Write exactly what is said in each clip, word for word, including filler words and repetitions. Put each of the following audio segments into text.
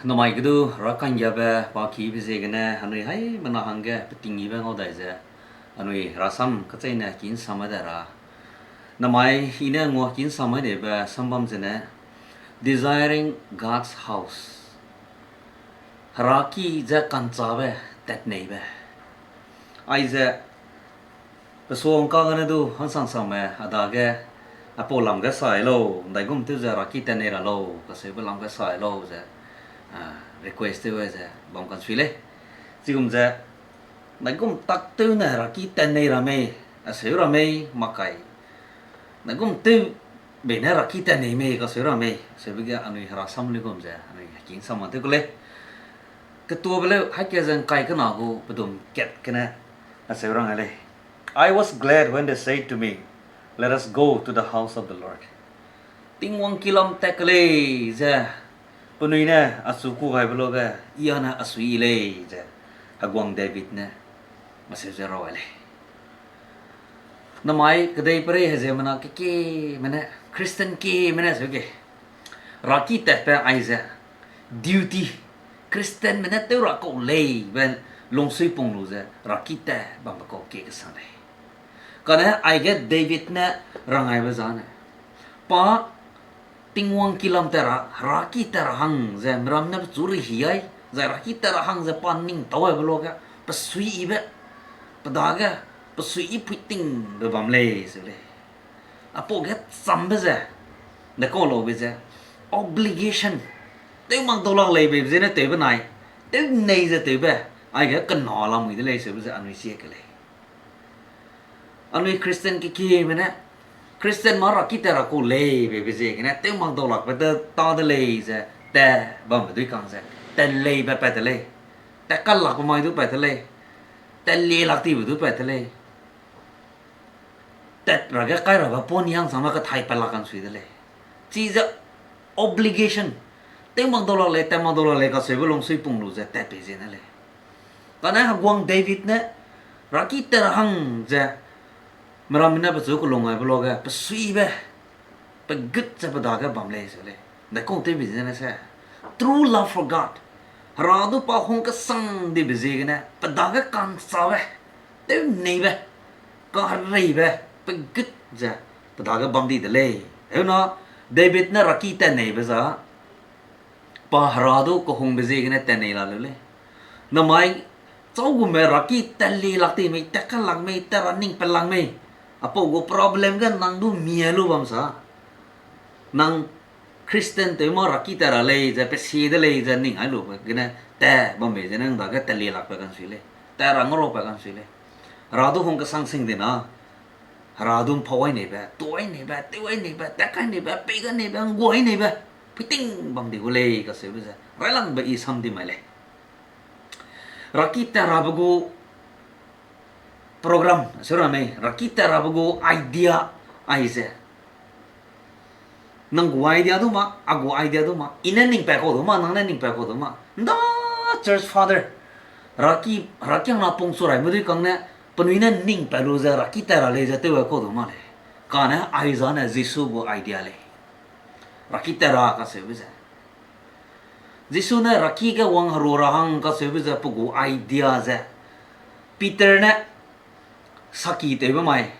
Namai ge du Hera ka'nggiabe pa kibe ziegene anui haimena hangge peting yibe ngau dai ze, anui Hera sam kacheîne ki ’nsam de ra. Namai i ne ngua ki ’nsam neibe sambam zene, Desiring God's House. Hera ki ze ka'nchâbe, tatneibe. Aize, pe suang kagene du hangsang sangme a dage, aipau lam ge sai lau, ’ndaigum tew ze Hera ki tatnei ra lau, kaseube lam ge sai lau ze, request tew ze bam kansui lei. Chigum ze, ’ndaigum tak tew ne Hera ki tatnei ra mei, aseu ra mei, makai. ’Ndaigum tew bei ne Hera ki tatnei mei, kaseu ra mei, seube ge anui Hera sam luigum ze, anui ki ’nsam tew ku lei. Ketuabe leu, haî ke ze ’ngkai kena gu pedum kat gene, aseu rang lei. I was glad when they said to me, Let us go to the house of the Lord. Tingwang ki lam tat ke lei ze, penui ne achu ku gaibe luage, i â ne asui yi lei ze, heguang David ne, aseu ze rau lei. Namai kedeiperei heziemmena kekieme ne, Christian kieme ne zeu ge, Hera ki tatbe aize, duty, Christianme ne tew ra kau lei be lungsui pung lu ze, Hera ki tat bambe kau kie kesang lei. Kane aige David ne rang gaibe zane, pa Tingwang ki lam tat ra, Hera ki tat ra hang ze, miram ne pechu rehi ai, zai Hera ki tat ra hang ze pa ning tau aibe luage, pesuiyibe, pe dage, pesuiyi puitingbe bam lei seu lei. Aipau ge chambe ze, dekau laube ze, obligation, tew mak dau lak lei beibe zene tewbe nai, tew nei ze tewbe, aige kena lamui de lei seube ze anui sie ke lei. Anui Christian kekieme ne, Christian ma Hera ki tat ra kau lei beibe ziegene, tew mak dau lakbe de ta de lei ze, tat bambe dui kang ze, tat leibe pat de lei, tat kalakbe mai du pat de lei, tat lie lak tibe du pat de lei. Tat ra ge kai rabe pa ni hangsangme kethai pat lak kansui de lei. Chize obligation. Tew mak dau lak lei, tat mak dau lak lei kaseube lungsui pung lu ze tat pei ziene lei. Kane heguang David ne, Hera ki tat ra hang ze, miramme ne pechu kelung gaibe luage, pesuibe, pe gut ze pe dage bam lei seu lei. Dekau tewbe zene se, true love for God. Hera du pa hung kesang dibe ziegene, pe dage ka'nchâbe, tew neibe, kahereibe, pe gut ze, pe dage bam di de lei. Heuna, David ne Hera ki tat neibe za, pa Hera du kehungbe ziegene tat nei la leu lei. Namai, châugume Hera ki tat lie lak ti mei, tat kalak mei, tat ra ning pat lak mei. Aipau gu problem ge nang du mie lu bam sa. Nang Christian tew ma Hera ki tat ra lei ze, pe sie de lei ze ning ai lube gene, tat bam bei ze nang dage tat lie lak pat kansui lei. Tat ra ngarau pat kansui lei. Hera du hung kesang sing di na. Hera du ’mpau ai neibe, tu ai neibe, tew ai neibe, tat kai neibe, pei gai neibe, ’nggua ai neibe, puiting bam di gu lei kaseube ze, railangbe i sam di mai lei. Hera ki tat rabe gu program, seu ra mei, Hera ki tat rabe gu idea aize. Nang gu idea du ma, a gu idea du ma, i ne ning pat kau du ma, nang ne ning pat kau du ma. ’Nda church father, Hera ki, Hera kiangna pungchu raime dui kang ne, penui ne ning pat lu ze Hera ki tat ra lei ze tew ai kau du ma lei. Kane aizane Jisu gu idea lei. Hera ki tat ra kaseube ze. Jisu ne Hera ki ge wang heru ra hang kaseube ze pe gu idea ze. Peter ne saki tewbe mai.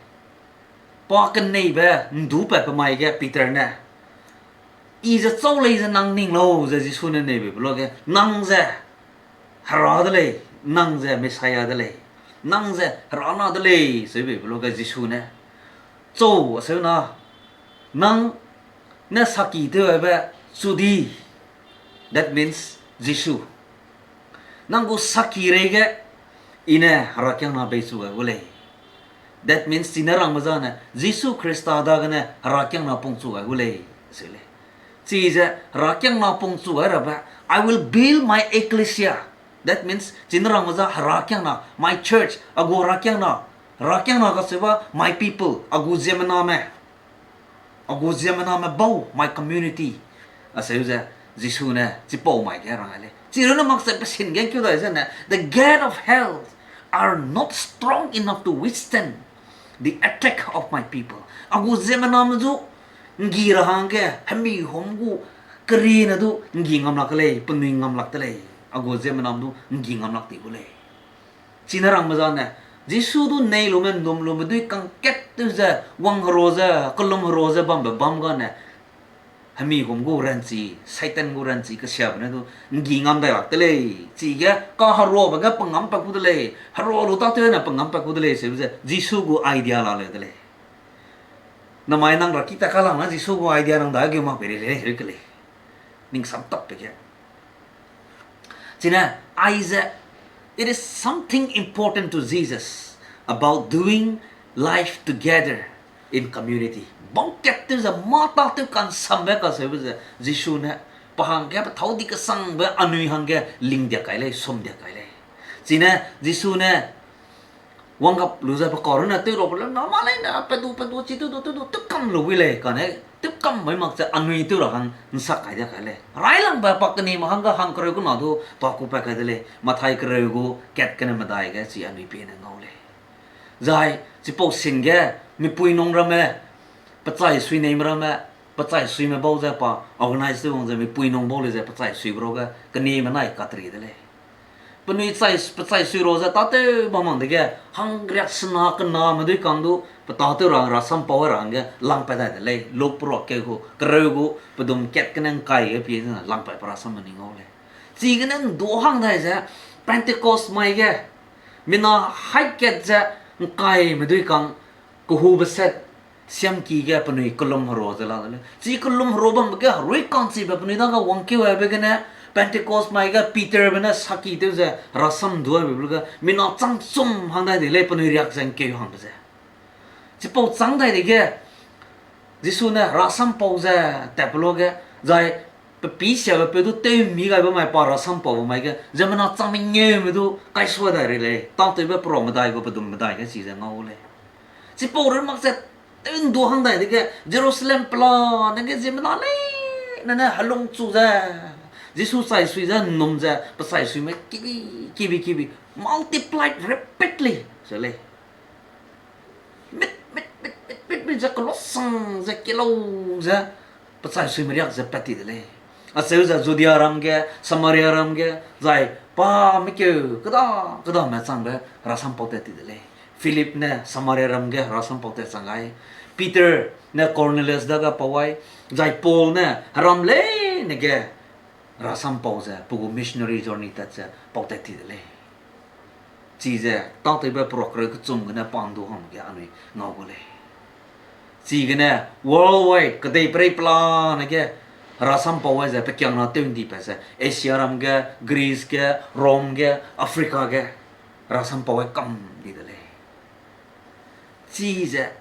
Pa keneibe ’ndu patbe mai ge Peter ne, I ze châu lei ze nang ning lau ze Jisu ne neibeibe luage, nang ze Hera de lei, nang ze Messiah de lei, nang ze Hera na de lei, seubeibe luage Jisu ne, châu aseu na, nang ne saki tewbe chu di, that means Jisu. Nang gu saki reige, I ne herakiangna bei chu gai gu lei. That means, chine rangme zane, Jisu Khrista dagene herakiangna pungchu gai gu lei, se lei. Chize herakiangna pungchu gai rabe, I will build my ecclesia. That means, chine rangme za herakiangna, my church, a gu herakiangna, herakiangna kaseube, my people, a gu ziemmename. A gu ziemmename bau, my community. Aseu ze, Jisu ne chipau mai ge rang lei. Chirune makse pesin ge keu dai zene, the gate of hell are not strong enough to withstand the attack of my people. A gu ziemmename zu, nggi ra hangge, hemi hum gu, Keriene du ’nggi ngam lak de lei, penui ngam lak de lei, a gu ziemmename du ’nggi ngam lak di gu lei. Chine rangme zane, Jisu du nei lume ’nnum lume dui kangkat tew ze, wangherua ze, kellumherua ze bambe bam gane, hemi gum gu ranchi, Satan gu ranchi kesiabe ne du ’nggi ngam dai lak de lei. Chige kaheruabe ge pengam pat gu de lei, herua lu tâtewne pengam pat gu de lei, seube ze Jisu gu idea la leu de lei. Namai nang ra ki ta kalang na Jisu gu idea nang dageu mak pei rei lei, heu ke lei. Ning sam tak pe ge. Chine, aize, it is something important to Jesus about doing life together in community. Bau kat tew ze, mâ tâtew kansambe kaseube ze, Jisu ne, pa hangge, pe thâu di kesangbe anui hangge, ling dia kai lei, sum dia kai lei. Chine, Jisu ne, wanggap lu ze pe kau runne tew rabe le, na mâ leine, pe du, pe du, chi tew du, tew du, tew kam lu wi lei, kane, tew kam mai mak ze anui tew ra hang ’nsak kai dia kai lei. Railangbe pa kenime hangge hang kereu kena du pa ku pat kai de lei, Mathai kereu gu kat kene medai ge chi anui piene ngau lei. Zai, chipau sin ge, mipui nung ramme, pechai sui neime ramme, pechai suime bau ze pa organize tew wang ze mipui nung bau lei ze pechai suibe ruage kenime nai katri de lei. Penui chai, pechai sui ra ze tâtew bam mang dege, hangriaksena kename dui kang du, pe tâtew ra, rasam pau ra hangge lang pat dai de lei, Luk peruak keu gu, kereu gu, pedum kat kene ’ngkai ge pie zene lang pat pe rasam me ni ngau lei. Chigene ’ndu hang dai ze, Pentecost mai ge, mina haî kat ze ’ngkaime dui kang, kehube set, siamki ge penui kellum herua ze la de lei. Chi kellum herua bambe ge herui kangchibe penui dage wangkeu aibe gene, Pentecost mai ge Peterbe ne saki tew ze rasam du aibe ge, mina changchum hang dai de lei penui riak ze ’ngkeu hangbe ze. Chipau chang dai dege, Jisu ne rasam pau ze tatbe luage, zai pe pî siabe peu du tewmi gaibe mai pa rasam paube mai ge, ziemmena chang mengeume du kaisua dai rei lei, tâtewbe peruak medai gu pedum medai ge chize ngau lei. Chipau rui mak ze tew ’ndu hang dai dege, Jerusalem pelane ge ziemmena leine ne helungchu ze, Jisu chai sui ze ’nnum ze, pe chai suime kibi, kibi, kibi, multiplied rapidly, se lei. Mit, mit, mit, mit, mit, mit ze kelusang ze kelau ze, pe chai suime riak ze pat ti de lei. Acheu ze Judearam ge, Samariaram ge, zai pa mekeu keda, kedame changbe rasam pau tat ti de lei. Philip ne Samariaram ge rasam pau tat chang gai. Peter ne Cornelius dage pau ai, zai Paul ne heram leine ge rasam pau ze, pe gu missionary journey tat ze pau tat ti de lei. Chize tâtewbe peruak kereu kechum gene pa ’ndu hangge anui ngau gu lei. Chigene worldwide kedeiperei pelane ge rasam pau ai ze pe kiangna tew ’ndipat ze Asiaram ge, Greece ge, Rome ge, Africa ge rasam pau ai kam di de lei. Chize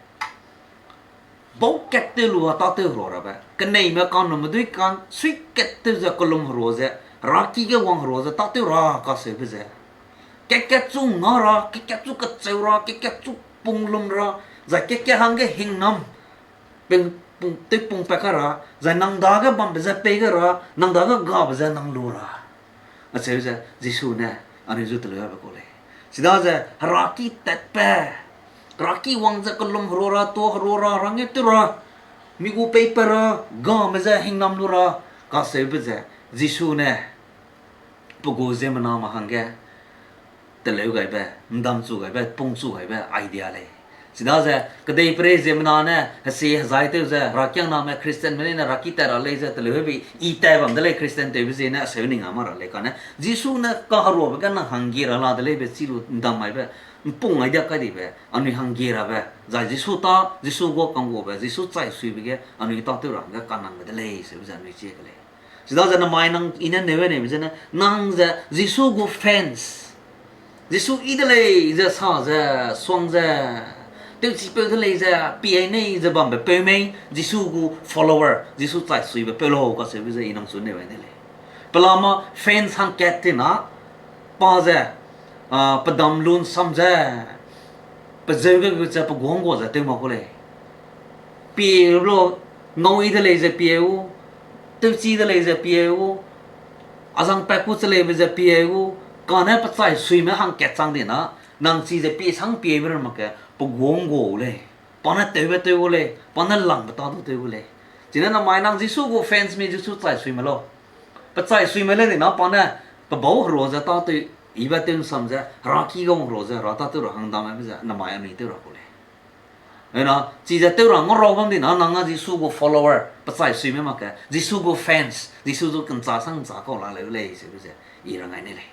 bau kat tew lu a tâtew herua rabe, keneime ka'nnumme dui kang suikat tew ze kellum herua ze, heraki ge wang herua ze tâtew ra kaseube ze, kat-kat chu nga ra, kat-kat chu kacheu ra, kat-kat chu punglum ra, zai kat-kat hangge hingnam pung, tewpungpat kai ra, zai nang dage bambe ze pei gai ra, nang dage gabe ze nang lu ra. Acheu ze Jisu ne anui zu teleu aibe kau lei. Chidaze heraki tatbe, heraki wang ze kellum herua ra, tuâ herua ra, rangge tew ra, mi gu peipat ra, game ze hingnam lu ra, kaseube ze Jisu ne pe gu ziemmename hangge teleu gaibe, ’ndamchu gaibe, pungchu gaibe idea lei. Chidaze kedeiperei ziemmena ne hesi hezai tew ze herakiangname Christianme leine heraki tat ra lei ze teleu hebe i tat bam de lei Christian tewbe ziene aseu ning a mak ra lei kane. Jisu ne kaheruabe ge nang hangge ra la de leibe chi lu ’ndam maibe, ’mpung idea kai dibe, anui hangge rabe, zai Jisu tâ, Jisu guâ kangguabe, Jisu chai suibe ge anui tâtew ra hangge kanangbe de lei seube ze anui chie ke lei. Chidaze namai nang i ne neu neibe zene, nang ze Jisu gu fans, Jisu yi de lei ze sa ze, suang ze, tewchipeu de lei ze, piai nei ze bambe peu mei, Jisu gu follower, Jisu chai suibe peu lau kaseube ze i nang chu neu ne lei. Pelama fans hangkat tina, pa ze, a, pedam lun sam ze, pezeu ge gu ze pe guang gua ze tew mak ku lei. Pie lu, ngau yi de lei ze pie u, tewchi de lei ze pie u, azang pat ku che leibe ze pie u, kane pe chai suime hangkat chang dina, nang chi ze pie sang piebe ra mak ke, pe guang gua u lei. Pa ne tewbe tew gu lei, pa ne langbe ta du tew gu lei. Chine namai nang Jisu gu fans mi Jisu chai suime lau. Pe chai suime le di na pa ne, pe bau hera ze tâtew, ibe tew nsam ze, hera ki gau hera ze, hera tâtew ra hang dame ze, namai anui tew ra ku lei. Ena, chize tew ra ngarau bam di na, nang a Jisu gu follower, pe chai suime mak ke, Jisu gu fans, Jisu zu kencha sang ncha kau la leu lei, se ze, i rangai ne lei.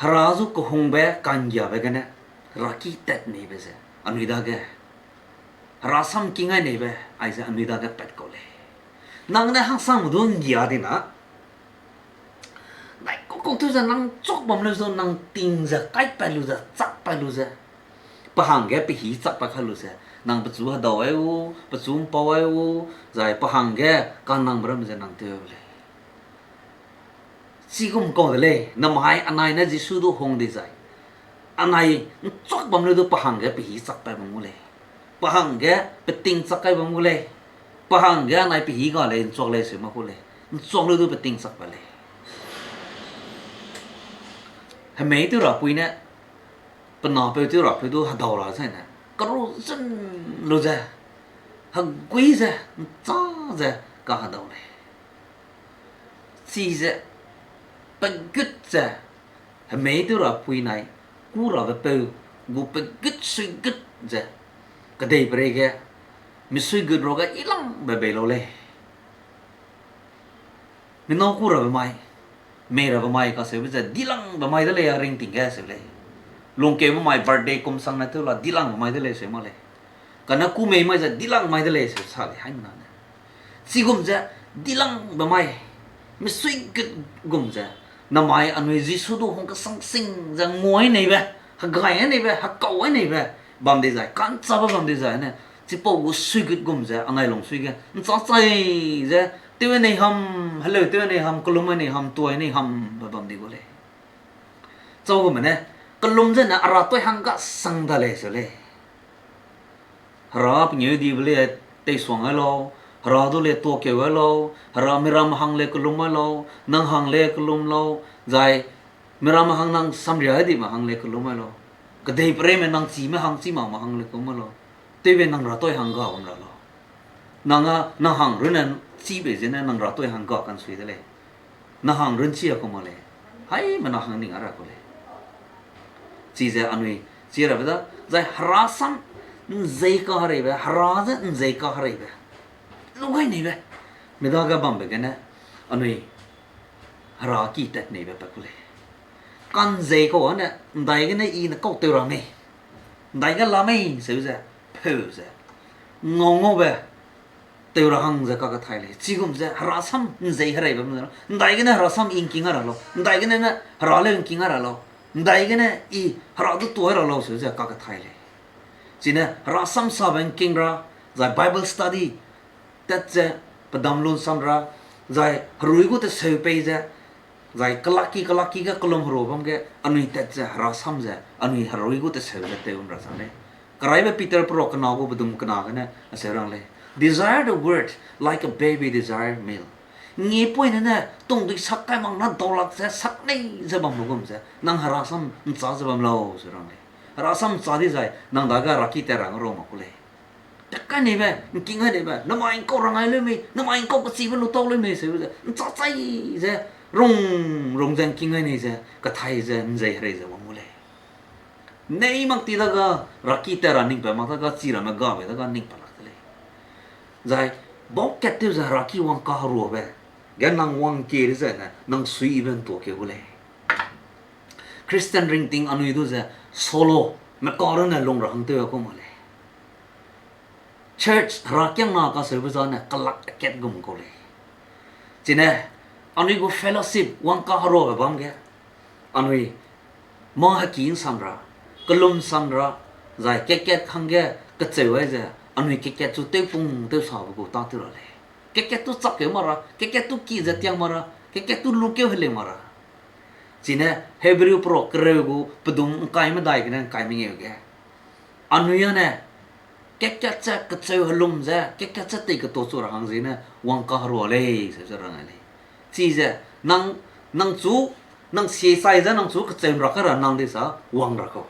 Hera zu kehungbe ka'nggiabe gene, hera ki tat neibe ze, anui dage, hera sam kingai neibe, aize anui dage pat kau lei. Nang ne hangsangme du nggia di na, nai kau kau tew ze nang chuak bam leu zu, nang ting ze kaipat lu ze, chakpat lu ze, pe hangge pe hî chakpat kai lu ze, nang pechu hedau ai u, pechu mpau ai u, zai pe hangge kanangbe ram ze nang tew lei. Chigum kau de lei, namai anai ne Jisu du hung dizai, anai nchuak bam leu du pe hangge pe hî chakpat bam gu lei. Pe hangge pe ting chak kai bam gu lei. Pe hangge anai pe hî ga lei, nchuak lei seu mak ku lei. Nchuak leu du pe ting chakpat lei. Hemei tew rapui ne, pe napeu tew rapeu du hedau ra zene, keru zun lu ze, hegui ze, nchâ ze, kahedau lei. Chize, pegut ze, hemei tew rapui nai, kû rabe peu, gu pegut suigut ze, kedeiperei ge, misuigut ruage ilangbe bei lau lei. Minau kû rabe mai, mei rabe mai kaseube ze dilangbe mai de lei a ringting ge seu lei. Lungkeube mai birthday kum sang ne tew la dilangbe mai de lei seu mak lei. Kane kû mei mai ze dilang mai de lei seu sa lei haimena ne. Chigum ze dilangbe mai, misuigut gum ze, namai anui Jisu du hung kesang sing ze nguai neibe, hegai neibe, hekau neibe, bam dizai, ka'nchâbe bam dizai ne, chipau gu suigut gum ze anai lungsui ge nchâ chai ze, tew nei ham, heleu tew nei ham, kelum nei ham, tuai nei hambe bam di gu lei. Chau gume ne, kelum zene hera tuai hangga sang da lei seu lei. Hera pengêudibe le teisuang ai lau, hera du le tuakeu ai lau, hera miram hang le kelum ai lau, nang hang le kelum lau, zai miram hang nang samria dime hang le kelum ai lau. Kedeipereime nang chime hang chî makme hang le kelum ai lau. Tewbe nang hera tuai hangga bam ra lau. Nang a, nang hang runne chîbe zene nang hera tuai hangga kansui de lei. Nang hang run chi a ku mak lei. Haimena hang ning a ra ku lei. Chize anui, chi rabe da, zai herasam nzei kahereibe, hera ze nzei kahereibe, lu gai neibe, mi dage bambe gene, anui hera ki tat neibe pa ku lei. Kanzei kau ane, ndai gene i ne kau tew ra mei, ndai ge la mei seu ze, peu ze, ngau ngaube tew ra hang ze kakethai lei. Chigum ze herasam nzei hereibe me, ndai gene herasam i ngking a ra lau, ndai gene ne hera leu ngking a ra lau, ndai gene i hera du tuai ra lau seu ze kakethai lei. Chine herasam sabe ngking ra, zai Bible study tat ze, pedam lunsam ra, zai herui gu teseu pei ze, zai kelakki kelakki ge kelum herua bam ge anui tat ze herasam ze anui herui gu teseu ze tew bam ra chang lei. Keraibe Peter perua kena gu pedum kena gene aseu rang lei: Desire the word like a baby desire milk. Ngipoine ne tungdui sak kai mak na daulak ze sak nei ze bambe gum ze nang herasam nchâ ze bam lau, seu rang lei. Herasam nchâ dizai nang dage heraki tat ra ngarau mak ku lei. Tat kai neibe, ngking gai neibe, namai ngkau rangai leu mei, namai ngkau kechibe lu tau leu mei, seu ze nchâ chai ze, rung, rung ze ngking gai nei ze, kethai ze, nzei herei ze wang gu lei. Nei mak ti dage, heraki tat ra ning pat mak dage, chi ramme gabe dage ning pat lak de lei. Zai, bau kat tew ze heraki wang kaheruabe ge nang wangkie de zene nang suibe ntuakeu gu lei. Christian ringting anui du ze solo, meka runne lung ra hang tew a ku mak lei. Church herakiangna kaseube zane kelak akat gum kau lei. Chine, anui gu fellowship wang kaheruabe bam ge, anui mâ heki nsam ra, kelum nsam ra, zai kat-kat hangge kecheu ai ze, anui kat-kat chu tewpung tewsabe gu tâtew ra lei. Kat-kat tu chapkeu mak ra, kat-kat tu ki ze tiang mak ra, kat-kat tu lukeu heleu mak ra. Chine Hebrew perua kereu gu pedum ngkai medai gene ngkai mengeu ge, anui â ne kat-kat ze kecheu helum ze, kat-kat ze tei ketuachu ra hang ziegene wang kaherua lei, seu ze rang lei. Chize, nang, nang chu, nang sie chai ze nang chu kecheu ra kai ra nang di sa wang ra kau.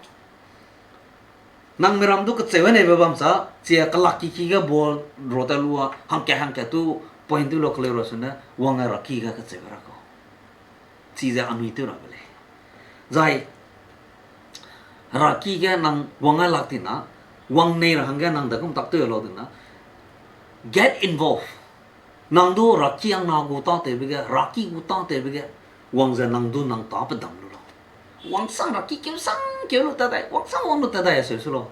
Nang miram du kecheu neibe bam sa, chi kelak ki ki ge ball ro ta lua, hangkat hangkat tu point tu lo keleu ra sune, wang a raki ge kecheu ra kau. Chize anui tew rabe lei. Zai, raki ge nang wang a lak tina, wang nei ra hangge nang dagum tak tew lau dina, get involved. Nang du raki angna gu tâtewbe ge, raki gu tâtewbe ge, wang ze nang du nang tâ pedam lu lau. Wangsang raki keu sang keu lu ta dai, wangsang wang lu ta dai aseu su lau.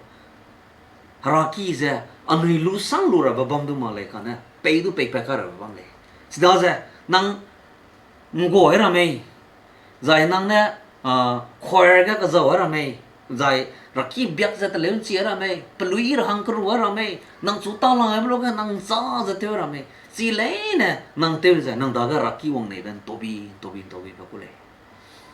Raki ze anui lu sang lu rabe bam du mak lei kane, pei du peipat kai rabe bam lei. Chidaze, nang ngguai ra mei, zai nang ne, choir ge kezau ra mei, zai raki biak ze teleu nchi ra mei, pelui ra hang keru ra mei, nang chu ta lang aibe lu ge nang za ze tew ra mei, chi leine nang tew ze nang dage raki wang neibe ntobi, ntobi, ntobi pe ku lei.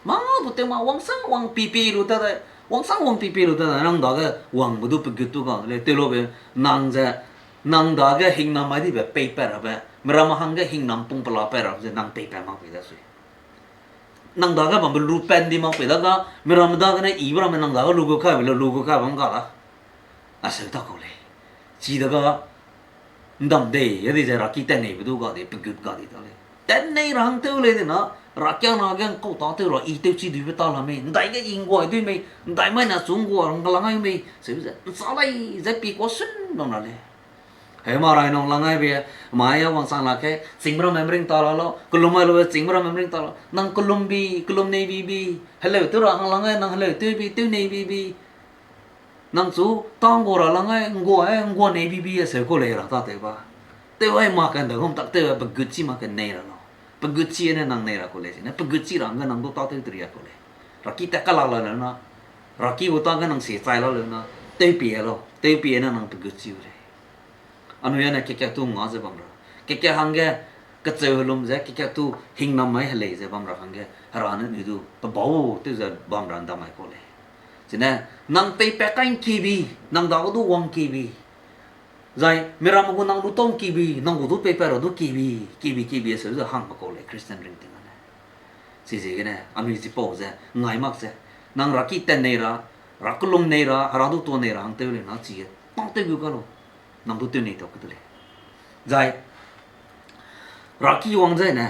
Mâ du tew ma wangsang wang pipi lu ta dai, wangsang wang pipi lu ta dai, nang dage wangbe du pegut tu ga de lei, tew laube, nang ze, nang dage hingnam mai dibe peipat rabe, miram hangge hingnam pung pela pat rabe ze nang peipat mak pei da sui. Nang dage bambe lu pen di mak pei da ga, miramme dagene ibe ramme nang dage lu gu kaibe le lu gu kai bam ga da. Aseu ta kau lei. Chidaga, ndam dei, a di ze raki tat neibe du ga di, pegut ga di ta lei. Tat nei ra hang tew lei dina, rakiangna ge ngkau tâtew ra, i tewchi duibe ta la mei, ndai ge i ngguai dui mei, ndai mai na chu ngguai ra ngelang ai mei, seu ze, ncha lai ze pi kua sun bam ra lei. Heu ma rai nung lang aibe, mai a wangchang la ke, chîngme ramme mring ta la lau, kelum mai lu chîngme ramme mring ta la, nang kelum bi, kelum nei bi bi, heleu tew ra hang lang ai, nang heleu tew bi, tew nei bi bi. Nang chu tâ nggua ra lang ai, nggua ai, nggua nei bi bi aseu kau lei ra tâtew ba. Tew ai mak ke nda gum tak tew ai, pegut chi mak ke nei ra lau. Pegut chi ne nang nei ra kau lei, chine pegut chi ra hangge nang du tâtew teri a kau lei. Raki tat ka la la leu na, raki gu tâ ge nang sie chai la leu na, tewpie lau, tewpie ne nang pegut chi u lei. Anui ane kekak tu nga ze bam ra. Kekak hangge kecheu helum ze, kekak tu hingnam mai helei ze bam ra hangge, Hera ne nui du pebau tew ze bam ra ndamai kau lei. Chine, nang peipat kai ngkie bi, nang dage du wang ngkie bi. Zai, miramme gu nang lu tau ngkie bi, nang gu du peipat ra du ngkie bi, ngkie bi, ngkie bi aseu ze hangbe kau lei Christian ringting ane. Chiziegene, anui chipau ze, ngai mak ze, nang raki tat nei ra, ra kelum nei ra, Hera du tuâ nei ra hang tew lei na chige, tâtew gu ka lau, nang du tew nei tau ke de lei. Zai, raki wang zaine,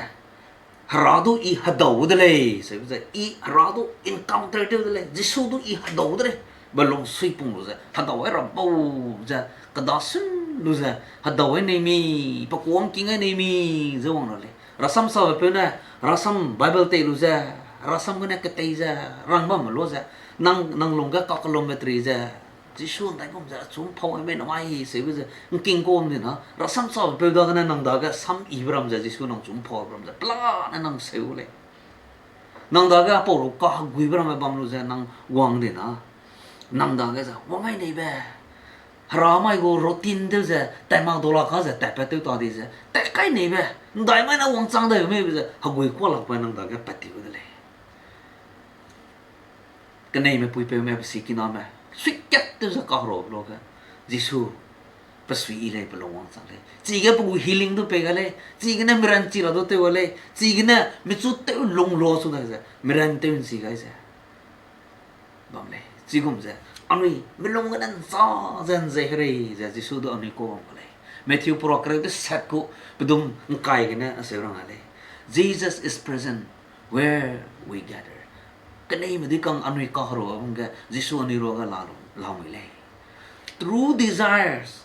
Hera du i hedau de lei, seube ze, i Hera du encounter tew de lei, Jisu du i hedau de lei, be lungsui pung lu ze, hedau ai ra bau ze, keda sun lu ze, hedau ai nei mi, pe kuâ ngking ai nei mi, ze wang ra lei. Rasam sabe peu ne, rasam Bible tei lu ze, rasam gene ketei ze, rang bamme lu ze, nang, nang lungge kakellumbe teri ze, Jisu ndaigum ze achu mpau ai mei namai seube ze, ngking kau di na, rasam sabe peu dagene nang dage sam ibe ram ze, Jisu nang chu mpau ram ze, pelane nang seu lei. Nang dage apau lu kaheguibe ramme bam lu ze, nang wang di na, nang dage ze, wang ai neibe. Hera mai gu routine tew ze, tat mak dau la ka ze, tatpat tew ta di ze, tat kai neibe. Ndai mai ne wangchang dai meibe ze, hegui kuâ lakbe nang dage pat ti gu de lei. Keneime puipeume pe sikiname, suikat tew ze kaheru lu ge, Jisu, pe sui yi lei, pe lung wangchang lei. Chige pe gu healing du pei gai lei, chigene miranchi ra du tew gai lei, chigene michu tew lung lu chu dai ze, miran tew nchi gai ze bam lei. Chigum ze, anui, milung gene nza ze nzei herei ze, Jisu du anui kau bam gu lei. Matthew pura kereu de sat ku, pedum ngkai gene aseu rang a lei. Jesus is present where we gather. Keneime dui kang anui kaheru bam ge, Jisu anui ruage la lu, lau mui lei. True desires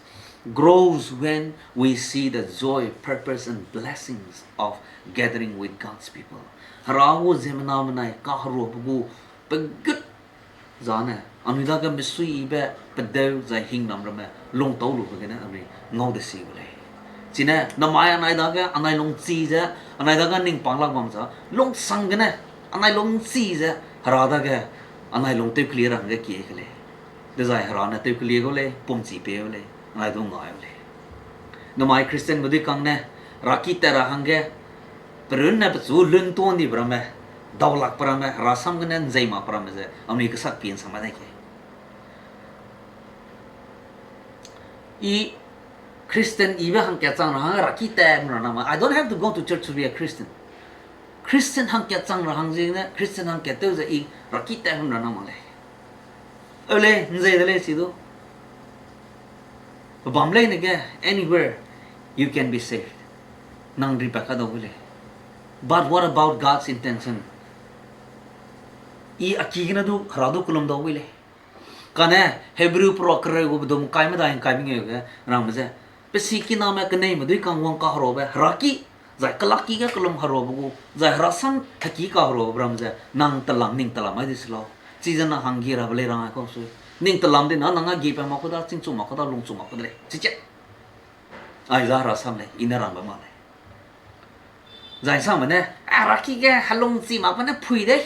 grows when we see the joy, purpose and blessings of gathering with God's people. Hera gu ziemmena menai kaheruabe gu pegut zane, anui dage mesuiyibe, pedeu zai hingnam ramme lungtau lube gene anui ngau de si gu lei. Chine, namai anai dage, anai lungchi ze, anai dage ning pang lak bam za, lungsang gene, anai lungchi ze, Hera dage, anai lung tewkelie ra hangge kie ke lei. Dezai Hera ne tewkelie gu lei, pumchi pie gu lei, anai du ngai gu lei. Namai Christianbe dui kang ne, raki tat ra hangge, perunne pechu lun tuan dibe ramme, daulakbe ramme, Hera sam gene nzei makbe ramme ze, anui kesak pie nsang ma dai ke. I Christian ibe hangkat chang ra hang raki tat ra na ma. I don't have to go to church to be a Christian. Christian hangkat chang ra hang ziegene, Christian hangkat tew ze i raki tat ra na ma lei. Eu lei, nzei de lei chi du. Pe bam leine ge, anywhere you can be saved. Nang ripat ka dau wi lei. But what about God's intention? I a ki gene du, Hera du kellum dau wi lei. Kane, Hebrew pera kereu gu bedum kai medai ngkai mengeu ge rangme ze, pe sikiname keneime dui kang wang kaherobe Heraki, zai kelak ki ge kellum herobe gu, zai Hera sam heki kaherobe ram ze, nang telam, ning telam ai di se lau. Chize nang hangge rabe lei rang ai kau sui. Ning telam di na, nang a gepat mak ku da, chîngchu mak ku da, lungchu mak ku de lei. Chiche. Aiza Hera sam lei, i ne rangbe mak lei. Zai sangme ne, a, Heraki ge helungchi makbe ne phui dei.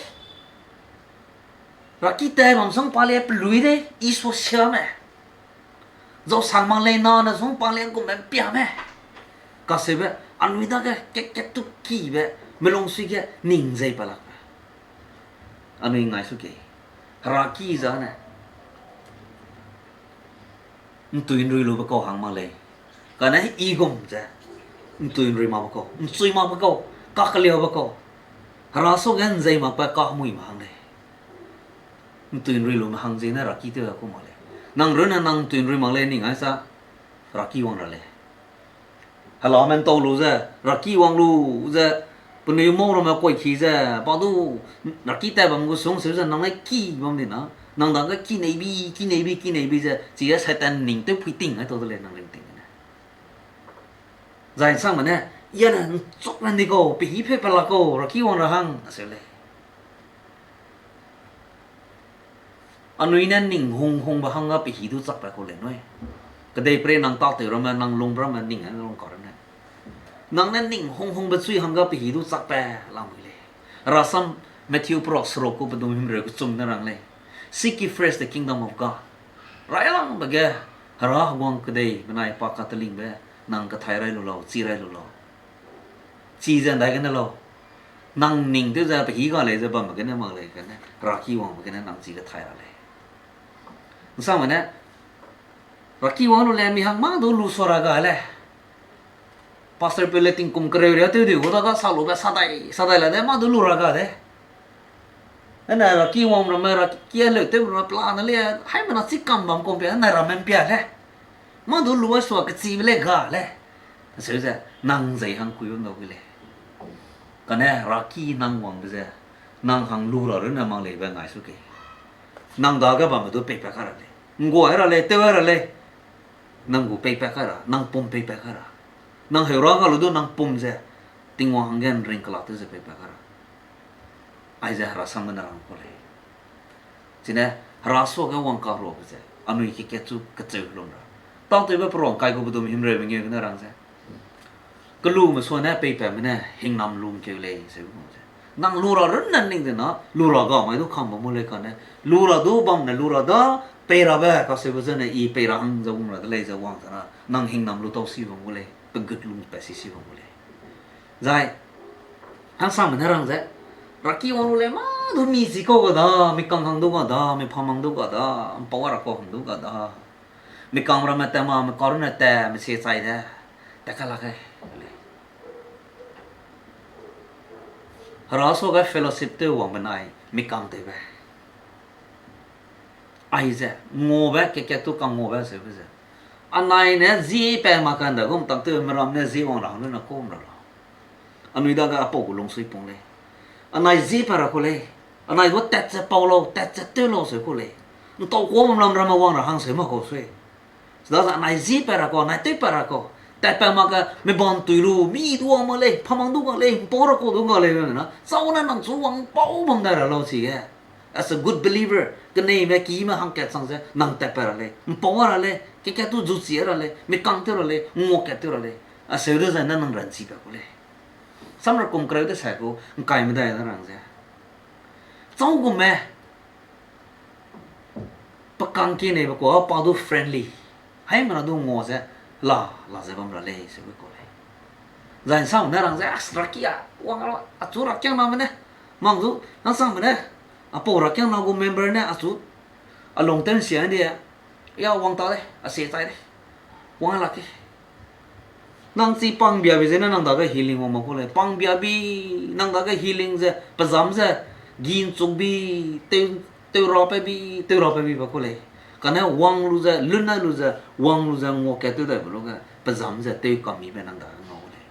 Heraki tai bam sung pa le pelui dei, i suasiame. Zau sang mak lei na ne sung pa le gumme mpiame. Kaseube, anui dage kat-kat tu kibe, melung sui ge ning zei pa lakbe. Anui ngai su kei. Heraki zane ’ntui ’nrui lube kau hang mak lei. Kane i gum ze ’ntui ’nrui makbe kau, ’nchui makbe kau, kakeliaube kau, Hera suage ’nzei makbe kahemuime hang lei. ’Ntui ’nrui lume hang ziegene Heraki tew ku mak lei. Nang runne nang ’ntui ’nrui mak lei ning ai sa, Heraki wang ra lei. Helame ’ntau lu ze, Heraki wang lu ze, penui mau ramme kuaiki ze, pa du, Heraki tai bam gu sung seu ze nang ne ki bam di na, nang dage kineibi, kineibi, kineibi ze, chige Satan ning tew pui ting ai tau de lei nang ringting gene. Zai ’nsangme ne, i ne ’nchuk ran di kau, pehî peu pe la kau, Heraki wang ra hang, aseu lei. Anui ne ning hung hungbe hangge pehî du chakpat kau lei nui. Kedeiperei nang tâtew ramme, nang lung ramme, ning ne lung kau ramme. Nang ne ning hung hungbe chui hangge pehî du chakpat lamui lei. Herasam Matthew perak seruk gu pedum himreu kechum ne rang lei. Seek ye first the kingdom of God. Railangbe ge, Hera heguang kedei benai pa katelingbe, nang kethai rai lu lau, chi rai lu lau. Chize ’ndaigene lau. Nang ning tew ze pehî ga lei ze bambe gene mak lei gene, Heraki wangbe gene nang chi kethai ra lei. ’Nsangme ne, Heraki wang lu le mi hang mâ du lu sua ra ga lei. Pastorpeu le tingkum kereu riâ tew di gu dage salube sadai, sadai la de mâ du lu ra ga de. Ane Heraki wang ramme, Heraki leu tew ramme pelane le, haimena chi kam bam kum pia, ane ramme ’mpia le. Mâ du lu ai sua kechibe le ga lei. Aseu ze, nang zei hang kui bam dau gu lei. Kane Heraki nang wangbe ze, nang hang lu ra runne mak leibe ngai su kei. Nang dage bambe du peipat kai ra lei. ’Nggua ra lei, tew ra lei. Nang gu peipat kai ra, nang pum peipat kai ra. Nang heu ra ga lu du nang pum ze, Tingwang hangge ’nring kelak tew ze peipat kai ra. Aize Herasam gene rang kau lei. Chine, Hera suage wang kaheruabe ze, anui kekat chu kecheu lum ra. Tâtewbe perak ’ngkai gu pedum himreu mengeu gene rang ze, kelume suane peipatme ne hingnam lungkeu lei, ze gu ze. Nang lu ra runne ning ze na, lu ra ga mai du kam bam mu lei kane, lu ra du bam ne lu ra da, pei rabe kaseube zene i pei ra hang ze wang ra de lei ze wang ze na, nang hingnam lu tau si bam gu lei, pegut lungpat si si bam gu lei. Zai, hangsangme ne rang ze, Heraki wang lu lei mâ du mi chi kau ga da, mi kang hang du ga da, mi pham hang du ga da, ’mpau ra kau hang du ga da. Mi kang ramme tat ma, mi kau runne tat, mi sie chai de, tat ka lak ge, lei. Hera suage fellowship tew wang benai mi kang tewbe. Aize, ngaube, kekat tu kang ngaube seube ze. Anai ne zie pa mak kanda gum tak tew meram ne zie wang ra hang lu na kum ra lau. Anui dage apau gu lungsui pung lei. Anai zie pa ra ku lei. Anai gu tat ze pau lau, tat ze tew lau seu ku lei. ’Ntau kuâ bam lam ramme wang ra hang seu mak kau sui. Chidaze anai zie pa ra kau, anai tew pa ra kau. Tat pa mak ge, mi bam tui lu, mi du wang mak lei, phamang du ga lei, ’mpau ra kau du ga lei, na. Chau ne nang chu wang ’mpau bam dai ra lau chige. As a good believer, keneime kime hangkat chang ze, nang tat pa ra lei, ’mpau ra lei, kekat tu zuchi ra lei, mi kang tew ra lei, ngua kat tew ra lei. Aseu de zai ne nang ranchi pa ku lei. Samra kum kereu de sai ku, ’ngkai medai ne rang ze. Chau gume, pe kang keneibe kua pa du friendly. Haimena du ngua ze, la, la ze bam ra lei, seube kau lei. Zai ’nsangme ne rang ze, a, Heraki a, wang ra, achu rakiangname ne. Mang du, ’nsangme ne, apau rakiangna gu member ne, achu, a lung tew ’nsia di, ya wang ta de, a sie chai de. Wang lak ke. Nang chi pangbiabi zene nang dage healing wang mak ku lei. Pangbiabi nang dage healing ze, pezam ze, gi ’nchukbi, tew, tew rapabi, tew rapabi ba ku lei. Kane wang lu ze, lun ai lu ze, wang lu ze, nguakat tew daibe luge, pe zam ze tew kamibe nang dage ngau lei.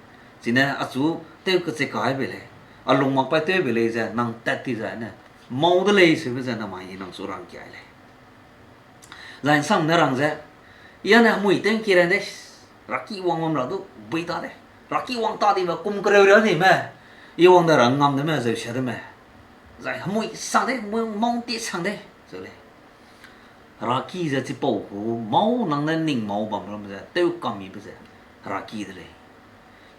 Chine achu tew kechika aibe lei, a lung mak pai tewbe lei ze, nang tat ti zai ne, mau de lei seube ze namai i nang chu rangkia lei. Zai nsang ne rang ze, i ane hemui tew ngki ran de, raki wang bam ra du, bui ta de. Raki wang ta dime, kum kereu ra dime, i wang da ra ngam deme, zeu sia deme. Zai hemui sang de, hemui mau ti sang de, zeu lei. Raki ze chipau gu mau nang ne ning mau bam ram ze, tew kamibe ze, raki de lei.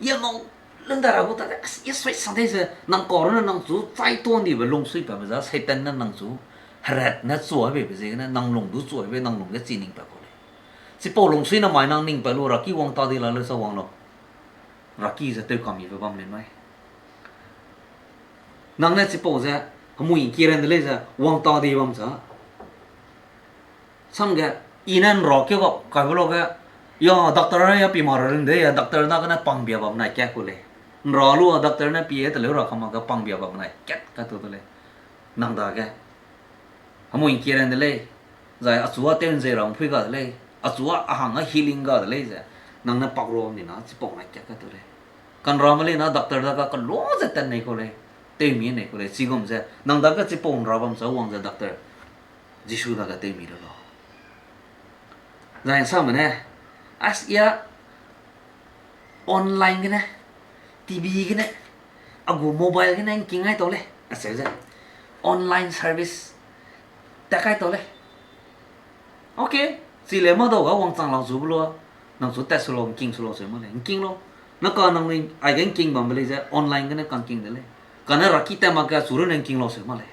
I a mau lun da ra gu ta de, i sui sang de ze, nang kau rune nang chu chai tuan dibe lungsui pabe za, Satan ne nang chu, herat ne chuaibe be ziegene, nang lung du chuaibe, nang lung ge chi ning pa kau lei. Chipau lungsui namai nang ning pa lu, raki wang ta di la leu sa wang lau. Raki ze tew kamibe bam lei mai. Nang ne chipau ze, hemui ngki ran de lei ze, wang ta di bam za. Samge, i ne nra keu ga kaibe luge, ya doctor ne ya pi ma ra run de, ya doctor dagene pangbia bam nai kat ku lei. Nra lu a doctor ne pi e teleu ra kama ge pangbia bam nai kat katu de lei. Nang dage, hemui ngki ran de lei, zai achu a tew nzei ra mpui ga de lei, achu a a hang a healing ga de lei ze, nang ne pak ru ni na chipau nai kat katu lei. Kanrame lei na doctor dage kelua ze tat nei kau lei, tewmi nei kau lei, chigum ze, nang dage chipau nra bam za wang ze doctor, Jisu dage tewmi lu lau. Zai nsangme ne, as ia online gene, T V gene, a gu mobile gene ngking ai tau lei, acheu ze. Online service, tat kai tau lei. Okay, chi le mâ dau ga wangchang lau chu bu lu, nang chu tat su lau, ngking su lau seu ma lei, ngking lau. Na ka nang ni aige ngking bambe lei ze online gene kangking de lei. Kane raki tat mak ge chu runne ngking lau seu ma lei.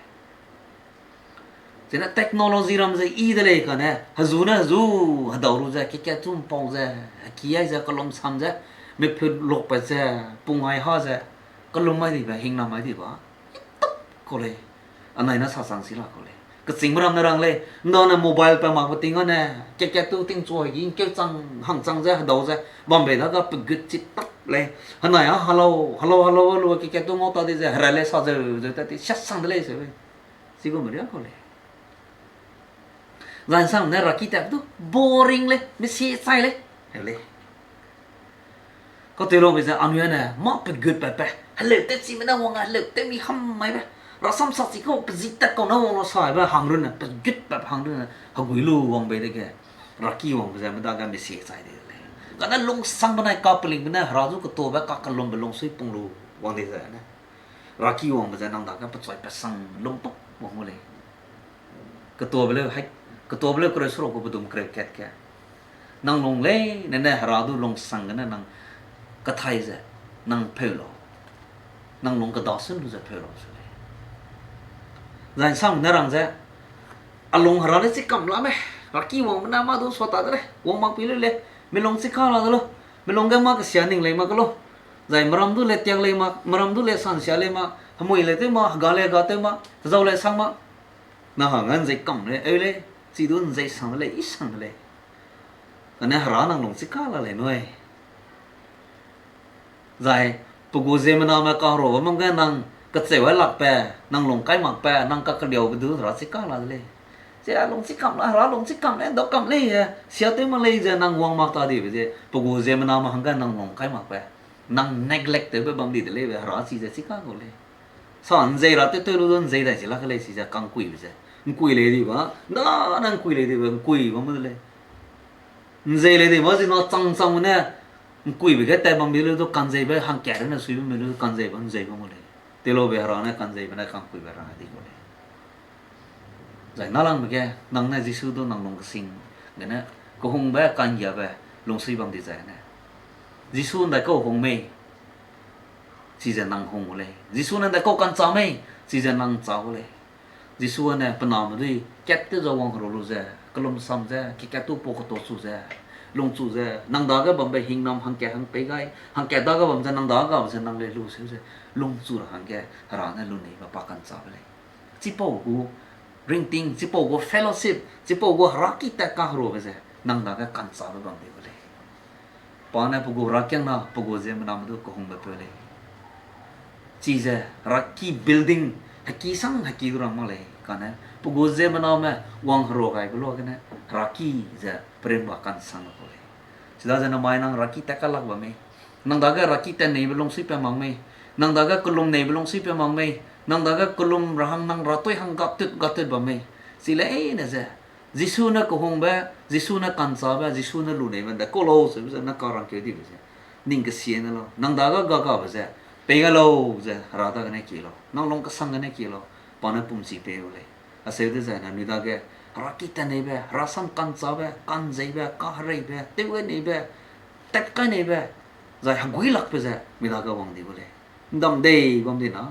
Chine technology ram ze i de lei kane, hezu ne hezu, hedau lu ze, kekat chu mpau ze, heki ai ze, kelum sam ze, meput lokpat ze, pung ai ha ze, kelum mai dibe, hingnam mai dibe, i tap kau lei, anai na sa chang si la kau lei. Kechîngme ram ne rang lei, ndane mobile pa mak pe ting ane, kekat tu tingchu hegi, ngkeu chang, hang chang ze, hedau ze, bam bei dage pegut chi tak lei. Henai a, hello, hello, hello, lu kekat tu ngau ta di ze, hera lei sa zeu, zeu tat ti, siasang de lei seu lei. Chigum riang kau lei. Zai nsang ne raki tat du boring lei, misi chai lei. Heu lei. Kau tei lu bei ze anui ane, mâ pegut pat pe. Heleu tewchime ne wang a, heleu tewmi ham mai be. Rasam sa chi kau, pezi tat kau ne wang lu saibe, hang runne, pegut pat hang runne, hegui lu wang bei dege. Raki wangbe ze, medage misi chai de lei. Kane lungsangbe nai kapelingbe ne, hera zu ketuabe kakelumbe lungsui pung lu wang di ze ne. Raki wangbe ze nang dage pechuai pesang lum pak wang gu lei. Ketuabe leu hai, ketuabe leu kereu seruk gu bedum kereu kat ge. Nang lung lei, ne ne hera du lungsang gene nang kathai ze, nang pheu lau. Nang lung keda sun lu ze pheu lau su lei. Zai nsang ne rang ze, a lung hera ne chikam la me, raki wangbe ne mâ du sua ta de lei, wang mak pi leu lei, mi lung chika la de lau, mi lung ge mâ kesia ning lei mak ke lau. Zai meram du le tiak lei mak, meram du le sansia lei mak, hemui le tew mak, hega le hega tew mak, hezau le sang mak. Na hangge nzei kam lei, eu lei, chi du nzei sang de lei, i sang de lei. Kane hera nang lung chika la lei nui. Zai, pe gu ziemmename kaheruabe mang ge nang kecheu ai lakbe, nang lung kai makbe, nang kakeliaube du hera chika la de lei. Ze a lung chikam la, hera lung chikam lei, dau kam lei, e, sia tew mak lei ze nang wang mak ta dibe ze, pe gu ziemmename hangge nang lung kai makbe, nang neglect tewbe bam di de leibe, hera chize chika kau lei. Sa nzei ra tew tew lu du nzei dai chi lak lei chize kangkuibe ze. Ngkui lei dibe, nda ne ngkui lei dibe, ngkui bam de lei. Nzei lei dibe, zina chang chang ne, ngkuibe ge tat bam di lu du kanzeibe hangkat ne suibe me lu du kanzeibe nzei bam lei. Telaube hera ne kanzeibe ne kangkuibe hera di kau lei. Zai nalangbe ge, nang ne Jisu du nang lung kesing gene, kehungbe, ka'nggiabe, lungsui bam di zai ne. Jisu ndaikau hung mei, chize nang hung gu lei. Jisu ne ndaikau ka'nchâ mei, chize nang châ gu lei. Jisu ne pe name dui kat tew ze wangherua lu ze, kelum sam ze, kekat tu pau ketuachu ze, lungchu ze, nang dage bambe hingnam hangkat hang pei gai, hangkat dage bam ze nang dage gabe ze nang lei lu seu ze, lungchu ra hangge, hera ne luneibe pa ka'nchâbe lei. Chipau gu ringting, chipau gu fellowship, chipau gu heraki tat kaheruabe ze, nang dage ka'nchâbe bam di gu lei. Pa ne pe gu herakiangna, pe gu ziemmename du kehungbe peu lei. Chize heraki building, Heki sang heki du rang mak lei, kane pe gu ziemmename wangherua gaibe luagene heraki ze perimba ka'nsang kau lei. Chidaze namai nang heraki tat kalak bam mei, nang dage heraki tat neibe lungsui pa mak mei, nang dage kelum neibe lungsui pa mak mei, nang dage kelum ra hang nang ratui hang gatut gatut bam mei, chi leine ze Jisu ne kehungbe, Jisu ne ka'nchâbe, Jisu ne luneibe de kau lau seube ze ne karangkeu dibe ze, ning kesie ne lau, nang dage gagabe ze, pei gai lau ze Hera dagene kie lau, nang lung kesang gene kie lau, pa ne pumchi pei gu lei. Acheu dezaine anui dage heraki tat neibe, herasam ka'nchâbe, ka'nzeibe, kahereibe, tew gai neibe, tat kai neibe, zai heguilakbe ze mi dage wang di gu lei. ’Ndam dei bam dina,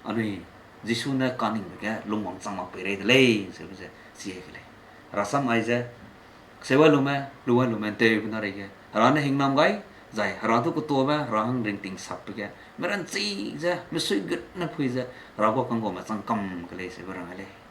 anui Jisu ne kaningbe ge lungwang chang mak pei rei de lei seube ze chi ke lei. Herasam aize, seu ai lume, lu ai lume ’nteube na reige Hera ne hingnam gai, zai Hera du ketuabe, Hera hang ringting sapbe ge meranchi ze, mesuigut ne pui ze, Hera guâ kanggame chang kam ke lei seube rang ai lei.